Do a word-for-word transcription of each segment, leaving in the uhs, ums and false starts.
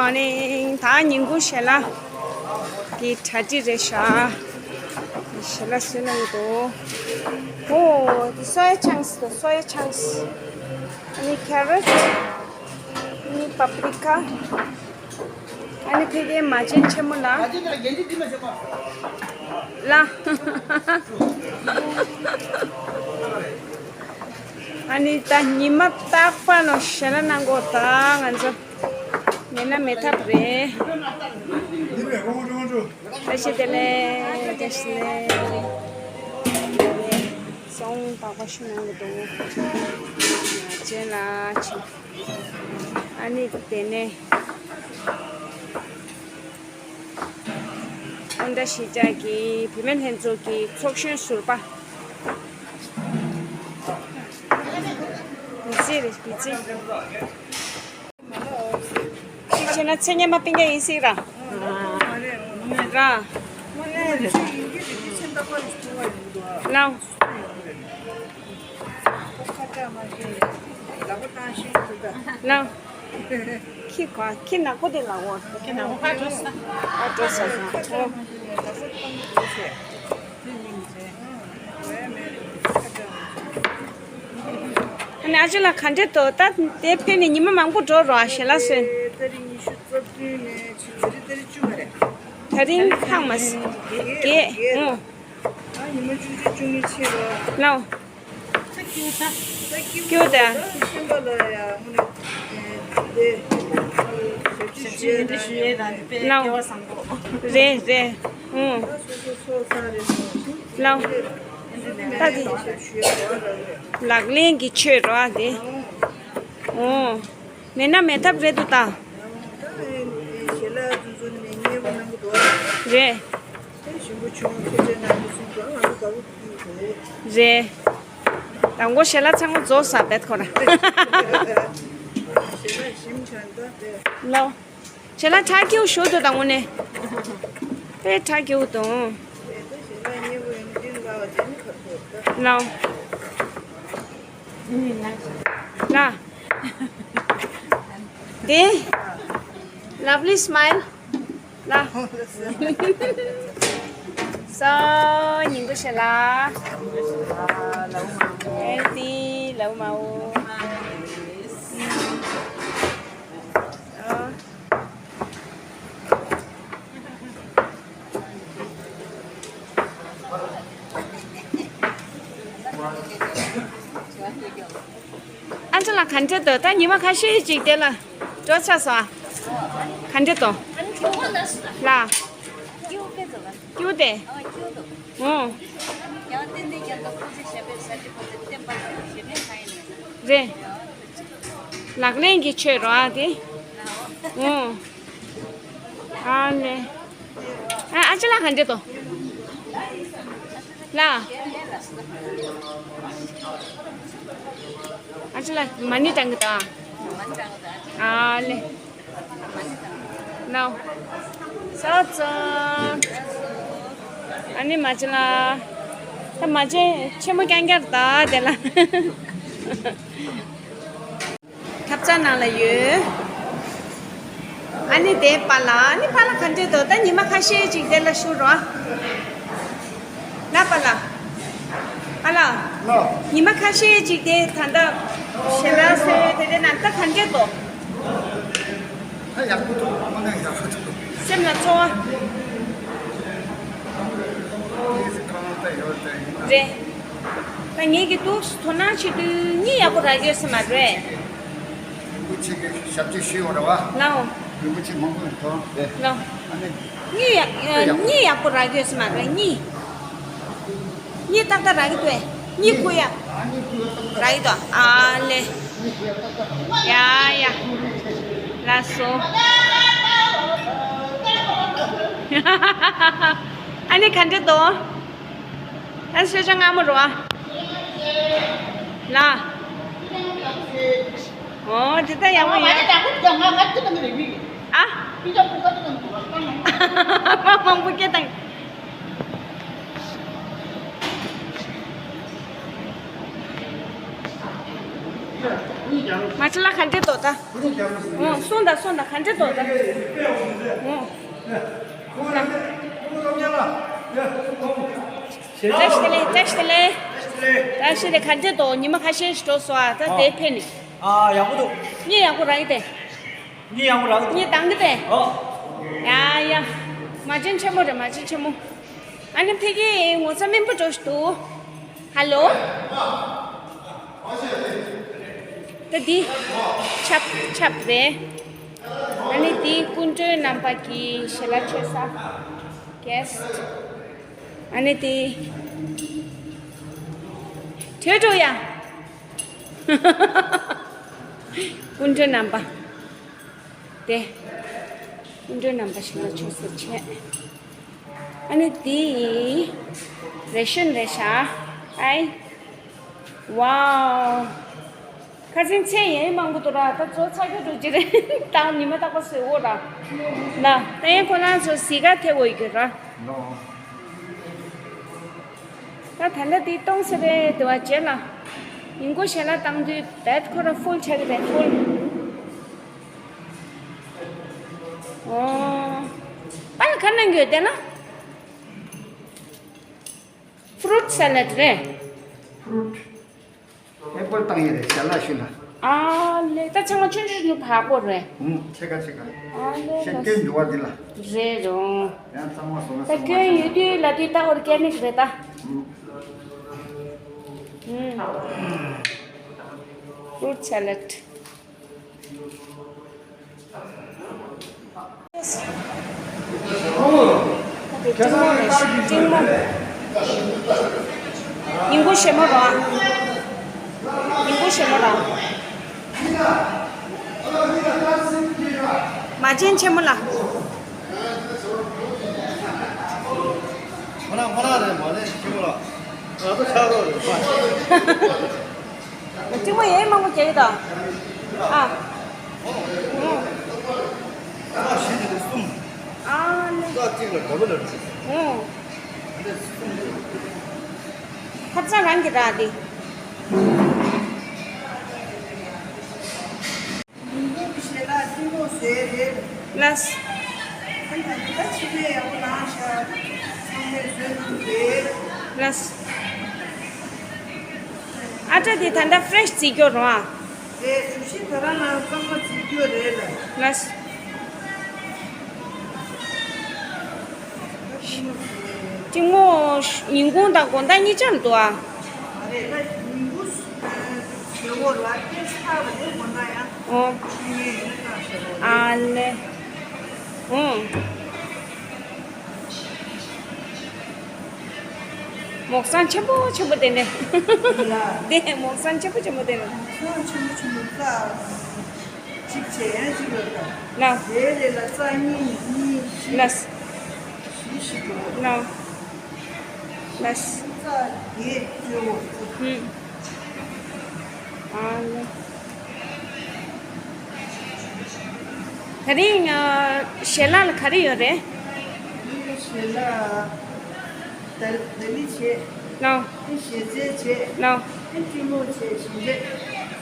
Morning. ད་ཉིན་གུང་ཞལ་ལག་གི་གྲ་སྒྲིག་རེད་ཤག་ཞལ་ལག་བཟོས་གནང་གི་འདུག་ཨོ་འདི་སོ་ཡ་ཆང་སི་འདུག་སོ་ཡ་ཆང་སི། ཨ་ནི་ཁེ་རོཊ། ཨ་ནི་པ་པི་རི་ཀ། ཨ་ནི་ཕ་གིའི་མ་བྱན་ཆེན་མོ་ལ། ལ། ཨ་ནི་ད་ཉི་མ་རྟག་པར་ནང་ཞལ་ལག་གནང་གོ་ད་ང་ཚོ་མེད་ན་མེད་ཐབས་རེད། བཀྲ་ཤིས་བདེ་ལེགས། བཀྲ་ཤིས་བདེ་ལེགས། སོང་པགས་པ་ཤུ་གནང་གི་འདུག་ང་ཅན་ལ་ཆེ། ཨ་ནི་དེ་ནས་ཨོན་ཏ་གཞིས་ཆགས་ཀྱི་བུད་མེད་ལྷན་ཚོགས་ཀྱི་ཚོགས་གཞོན་ཟུར་པ། བི་ཙི་རེད་བི་ཙི། ཅི་བྱས་ན་མཚན་སྙན་མ་སྤུན་ཀྱག་ཡིན་སྲིད་ར། ར། ལའོ། ལའོ། ཁྱི་ག་ཁྱི་ནག་པོ་དེ་ལ་འོ། ཁྱི་ནག་པོ་ཕར་འགྲོ་ས། ཕར་འགྲོ་ས་ས་འོ། ཨ་ནི་ཨ་ཅེ་ལགས་ག་འདྲས་འདུག་ད་དེ་ཕེབས་ནས་ཉི་མ་མང་པོ་འགྲོ་རོགས་ཞལ་ལག་བཟོས། ད་རིང་ཉི་ཤུ་རྩ་བདུན་ནས་ཕྱི་ཚེས་ད་རིང་ཚེས་བཅུ་མ་རེད། ད་རིང་ཁག་མ་ཟིན། བརྒྱད། ཨོ། ཨ་ཉི་མ་བཅུ་གཅིག་བཅུ་གཉིས་ཕྱིན་རོགས། ལའོ། ཀྱུ་ད། ལའོ། རེད་རེད། ཨོ། ལའོ། ད་དེ། ལག་ལེན་གྱི་ཆོས་རོ་ཨ་དེ། ཨོ། མེད་ན་མེད་ཐབས་རེད་འདུག་ད། རེད། རེད། དང་པོ་ཞལ་ལག་ཚང་མ་རྫོགས་ས་བེད་ཁོ་ར། ལོ། ཞལ་ལག་ཁྲག་སྐྱེའུ་ཞུ་འདུག་དང་པོ་ནས། དཔེ་ཁྲག་སྐྱེའུ་དང་། ལོ། ལ། དེ། Lovely smile. ལ། སོ། ཉིན་གུང་ཞལ་ལག་ཨེ་ཏི་ལའུ་མའོ། ཨ། ཨ་ཅེ་ལགས་ག་འདྲས་འདུག་ད་ཉི་མ་ཁ་ཤས་ཅིག་དེ་ལ་འགྲོ་ཆགས་སོང་ཨ། ག་འདྲས་འདུག་ལ། ཀྱུ་དེ། ཨོ། རེད། ལག་ལེན་གྱི་ཆོས་རོ་ཨ་དེ། ཨོ། ཨ་ནེ། ཨ་ཨ་ཅེ་ལགས་ག་འདྲས་འདུག་ལ། ཨ་ཅེ་ལགས་མ་ཎི་བགྲང་གི་འདུག་ཨ་ལེ། ནའོ། ས་ཙང་། ཨ་ནི་མ་ཅེ་ལགས། ད་མ་ཅེ་ཆེན་མོ་རྐྱང་རྐྱང་རེད་ད་དེ་ལ། ཐབ་ཚང་ནང་ལ་ཡོད། ཨ་ནི་དེ་པཱ་ལགས་ཨ་ནི་པཱ་ལགས་ག་འདྲས་འདུག་ད་ཉི་མ་ཁ་ཤས་ཅིག་དེ་ལ་བཞུགས་རོགས། ལ་པཱ་ལགས། པཱ་ལགས། ལགས། ཉི་མ་ཁ་ཤས་ཅིག་དེ་ད་ལྟ་ཞལ་ལག་བཟོས་དེ་དེ་ནང་ད་ག་འདྲས་འདུག་ད་ཡག་པོ་འདུག་དངོས་གནས་ཡག་པོ་འདུག་སེམས་ལ་ཚོར་བ། རེད། ད་ངེད་ཀྱི་འདུག་དོ་སྣང་བྱེད་དུས་གཉིད་ཡག་པོ་རག་ཡོད་ས་མ་རེད། རིན་པོ་ཆེ་གི་ཞབས་ཕྱི་ཞུས་པ་རེད་བ། ལའོ། རིན་པོ་ཆེ་མང་པོ་ཡོད་དོ། རེད། ལའོ། ཨ་ནི། གཉིད་ཡག་གཉིད་ཡག་པོ་རག་ཡོད་ས་མ་རེད་གཉིད། གཉིད་ཏག་ཏག་རག་གི་འདུག་གས། གཉིད་ཁུག་ཡ། རག་གི་འདུག་ཨ་ལེ། ཡ་ཡ། ལགས་སོ། ཨ་ནི་ག་འདྲས་འདུག་ཨ་ཤེས་བྱ་སྔ་མོ་རོ། ལ། ཨོ་དེ་ལྟ་ཡག་པོ་ཡོད། ཨ། མ་མང་པོ་སྐད་བཏང་། ང་ཚོ་ལ་ག་འདྲས་འདུག་ད། ཨོ། གསུངས་དང་གསུངས་དང་། ག་འདྲས་འདུག་ད། ཨོ། བཀྲ་ཤིས་བདེ་ལེགས། བཀྲ་ཤིས་བདེ་ལེགས། བཀྲ་ཤིས་བདེ་ལེགས། ག་འདྲས་འདུག་ཉི་མ་ཁ་ཤས་ཤིག་འགྲོ་སོང་ཨ། ད་དེ་ཕེབས་ནས། ཨ། ཡག་པོ་འདུག་གཉིད་ཡག་པོ་རག་གི་དེ། གཉིད་ཡག་པོ་རག་གི་འདུག་གཉིད་འདང་གི་དེ། ཨོ། ཡ་ཡ། མ་བྱན་ཆེན་མོ་རེད། མ་བྱན་ཆེན་མོ། ཨ་ནི་ཕ་གི་ངོ་ཚ་སྨན་པ་འགྲོ་ཞིག་འདུག་ཧ་ལོ། ད་འདི་ཆབ་ཆབ་རེད། ཨ་ནི་འདི་སྐུ་མགྲོན་རྣམ་པ་གི་ཞལ་ལག་མཆོད་ས། གེ་སི་ཊི། ཨ་ནི་འདི་དྲོད་འགྲོ་ཡ། སྐུ་མགྲོན་རྣམ་པ། དེ། སྐུ་མགྲོན་རྣམ་པ་ཞིག་ལ་ཆོས་ཟེར་བྱས། ཨ་ནི་དེ་ཡི་རེ་ཤན་རེད་ཤག་ཨའི། ཝའོ། ཁ་སང་ཚལ་ཡང་མང་པོ་འདུག་ར། ད་ཚོ་ཚ་གི་འགྲོ་གི་རེད། ད་ཉི་མ་རྟག་པར་བཟོས་འོ་ར། ལ་ད་ཡང་ཁོ་རང་ཚོ་གཟིགས་ག་ཐེ་འོ་ཡི་གི་ར། ད་ད་ལྟ་དེ་གཏོང་ས་རེད་དེ་བ་རྗེས་ལ། ཉིན་གུང་ཞལ་ལག་བཏང་དུས་བེད་ཁོ་ར་ཧྥུལ་ཆགས་ཀྱི་རེད། ཧྥུལ། ཨོ། པཱ་ལགས་ག་གནང་གི་ཡོད་དེ་ལ། ཕུ་རུ་ཊི་སེ་ལད་རེད། ཕུ་རུ་ཊི། ཨེ་པལ་བཏང་ཡིན་རེད། ཞལ་ལག་ཞུ་ན། ཨ་ལེ། ད་ཚང་མ་ཆུང་ཆུང་ཆུང་འཕགས་པོ་རེད། ཨུམ། ཕྱེད་ཀ་ཕྱེད་ཀ། ཨ་ལེ། ཤེས་སྐྱོན་འགྱུར་བ་འདི་ལ། རེད་རུང་། ཡང་གཙང་མ་བཟོ་ན་ད་བཟོ་མ་སྐྱོན་ཤེས་ཡོད་དུས་ལ་དུས་ད་ཨོར་གེ་ནིག་རེད་ད། ཨུམ། ཨུམ། ཕུ་རུ་ཊི་སེ་ལད། སྤྲིན་མོ་རེད། སྤྲིན་མོ། ཉིན་གུང་ཞེ་མོ་རང་། ཉིན་གུང་ཞེ་མོ་རང་། མ་བྱན་ཆེན་མོ་ལ། ཁོ་ན་ཁོ་ན་རེད། མ་ལས་ཆེན་མོ་ལ། ང་ཚོ་ཆགས་རོགས་རེད་པ། སྤྲིན་མོ་ཡས་མང་པོ་རྒྱག་གི་དང་། ཨ། ཨོ། རྩ་བཞི་དེ་ལས་གསུམ། ཨ་ལེ། རྩ་གཅིག་ལ་ཌ་བལ་ལ་རེད། ཨོ། དེ་ལས་གསུམ་རེད། ཁ་རྩང་རང་གི་ར་དེ། ཉིན་གུང་གི་ཞལ་ལག་ལྟད་མོ་བཟོས་རེད། ལགས། ཨ་ནི་ད་ཕྱི་པའི་ཡག་པོ་ལངས་ཤག་ཚང་མས་བཟོས་གནང་རེད། ལགས། ཨ་ཅག་དེ་ད་ལྟ་ཕི་རེ་ཤི་བརྩི་རྒྱུ་རོ་ཨ། རེད། གྲུ་བཞི་ད་རང་ལ་གཙང་མ་བརྩི་རྒྱུ་རེད་ལ། ལགས། སྤྲིན་མོ་ཉིན་གུང་དང་དགོང་དག་གཉིས་ཆར་འདུག་ཨ། རེད་ལ། ཉིན་གུང་ཞེ་བོ་ལ་སྐད་ཆགས་པ་དེ་དགོངས་ན་ཡང་། ཨོ། ཨ་ལེ། ཨོ། མོག་སང་ཆེན་པོ་ཆེན་པོ་དེ་ནས། དེ་མོག་སང་ཆེན་པོ་ཆེན་པོ་དེ་ནས། མོག་སང་ཆེན་པོ་ཆེན་པོ་ད། གཅིག་བྱས་ཡང་གཅིག་ལ་ད། ལ། དེའི་རེ་ལ་རྩ་གཉིས་གཉིས་བཞི། ལ། བཞི་བཞི་འགྲོ། ལ། ལ། རྩ་བརྒྱད་བཅུ། ཧུམ། ཨ་ལེ། དེ་རིང་ཞལ་ལག་ལ་ག་རེ་ཡོད་རེད། ཞལ་ལག་ད་ད་ལི་བྱས། ལགས། དེ་ཞལ་རྩེ་བྱས། ལགས། དེ་སྤྲིན་མོ་བྱས། ཞིམ་པས།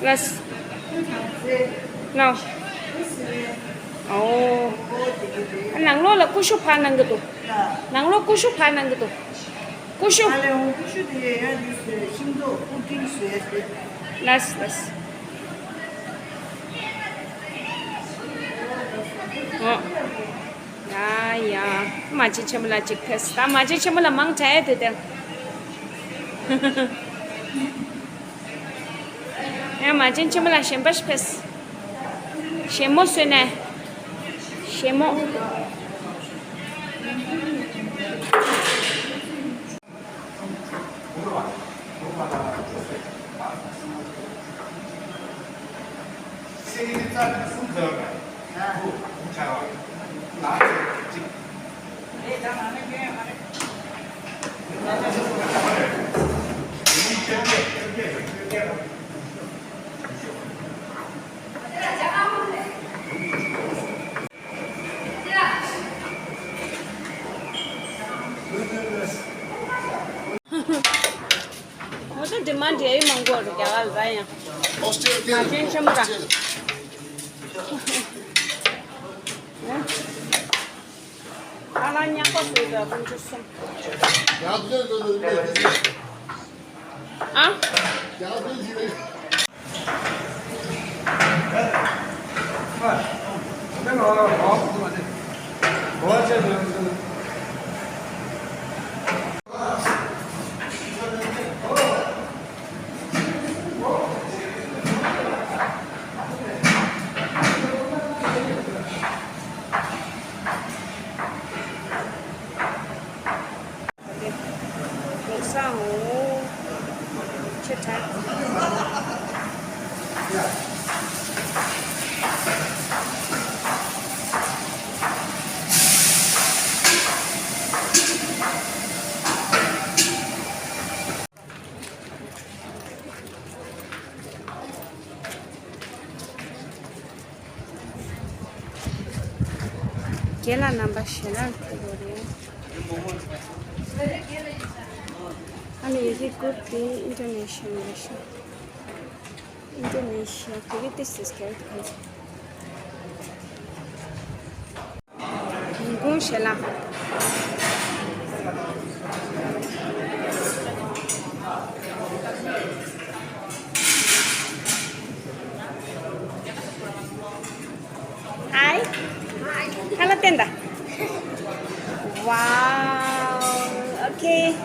ལགས། དེ་གྲང་རྩེ། ལགས། དེ་སི་རེ། ཨོ། ཨོ་དེ་གི་རེད། ནང་ལོགས་ལ་ཀུ་ཤུ་ཕར་གནང་གི་འདུག་ལགས། ནང་ལོགས་ཀུ་ཤུ་ཕར་གནང་གི་འདུག་ཀུ་ཤུ། ཨ་ལེ། འོ་ཀུ་ཤུ་དེ་ཡང་འདི་བཟོས། ཤིང་ཏོག་པུ་ཏིང་བཟོས་རེད། ལགས་ལགས། ཨོ། ཡ་ཡ། མ་བྱན་ཆེན་མོ་ལ་གཅིག་ཕེབས། ད་མ་བྱན་ཆེན་མོ་ལ་མང་དྲགས་ཡ་དེ་དེ། ཡ་མ་བྱན་ཆེན་མོ་ལ་གཞན་པ་ཞིག་ཕེབས། གཞན་མོ་བཟོས་ནས། གཞན་མོ། ང་ཚོ་ཌི་མཱན་ཌི་ཡ་ཡི་མང་པོ་རུ་རྒྱ་གར་ལ་ཡང་། ཨོ་སི་ཊེལ་ལ་ཡང་ཆེན་ཆེན་པོ་ར། ཨ་ལ་ཉག་པ་བཟོས་དང་དཀོན་མཆོག་གསུམ། ཡག་བཟོས་དང་ལོ་ལོ། ཨ། ཡག་བཟོས་ཞིག་རེད། རྒན་ལགས་རྣམ་པ་ཞལ་ལག་ཐེབས་པ་རེད། ཨ་ནི་ཡི་གེ་དགུ་དེ་ཨིན་ཌོ་ནེ་ཤི་ཡན་རེད་ཤག Indonesia, Turkish is character. ཉིན་གུང་ཞལ་ལག Hi. Hello, Tenda. Wow. Okay.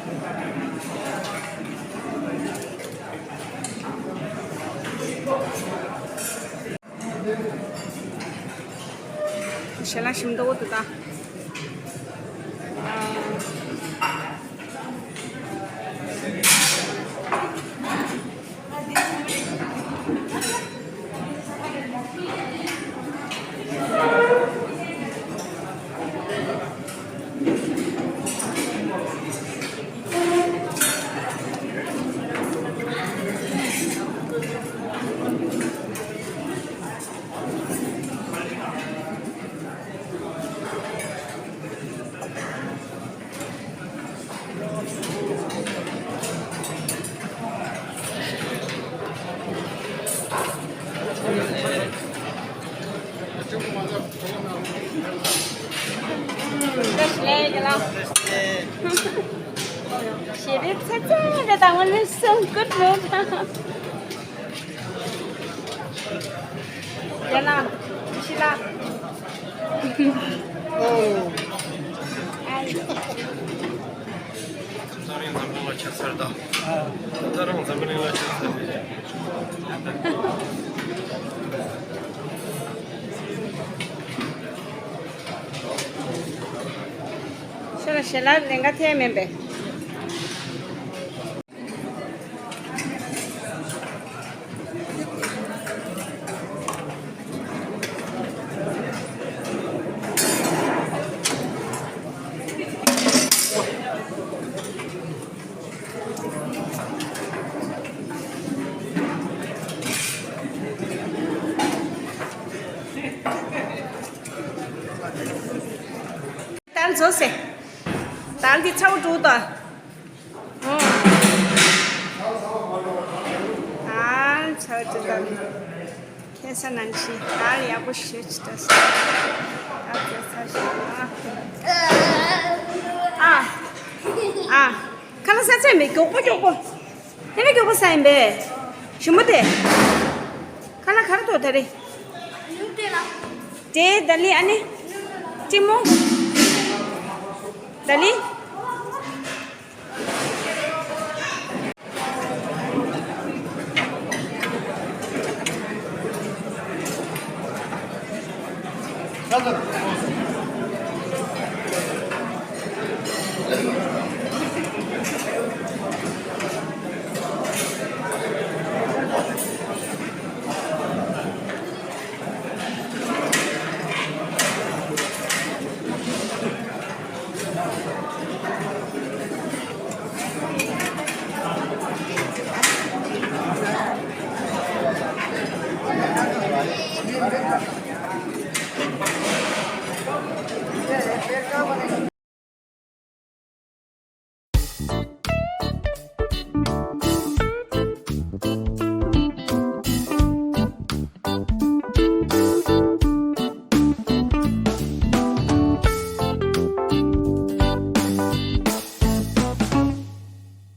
ཞལ་ལག་ཞིམ་མདོག་པོ་འདུག་ད། བཀྲ་ཤིས་བདེ་ལེགས། ཞེ་པོ་ཚ་ཚ་རེད་ད། ང་ནི་སང་ཀུན་རེད་ད། ཡ་ལ། ཤི་ལ། ཨོ། ཨའི། ད་རིང་འཛམ་བུ་གླིང་ལ་ཆགས་ཚར་ད། ད་རིང་འཛམ་བུ་གླིང་ལ་ཆགས་ཚར་རེད། ཤ་ལ་ཞལ་ལག་ལེན་ག་ཐེ་མེད་པས། ད་འཛོ་སེ། ད་འདི་ཚ་བོ་འགྲོ་ད། ཨ་ཚ་ཅི་དང་། ཁེ་ས་ནང་ཆི་ད་ཡག་པོ་ཞེ་ཅི་ད་ས། ཨ་ཙི་ཚ་ཞེ་ཨ། ཨ། ཨ། ཁ་ལག་ས་ཚད་མེད་མགྱོགས་པོ་མགྱོགས་པོ། དེ་ནི་མགྱོགས་པོ་ས་ཡིན་པས། ཞིམ་པོ་དེ། ཁ་ལག་ག་རེ་ཐོག་ད་རེ། དེ་ད་ལི་ཨ་ནི། ཅི་མོ། ད་ལི།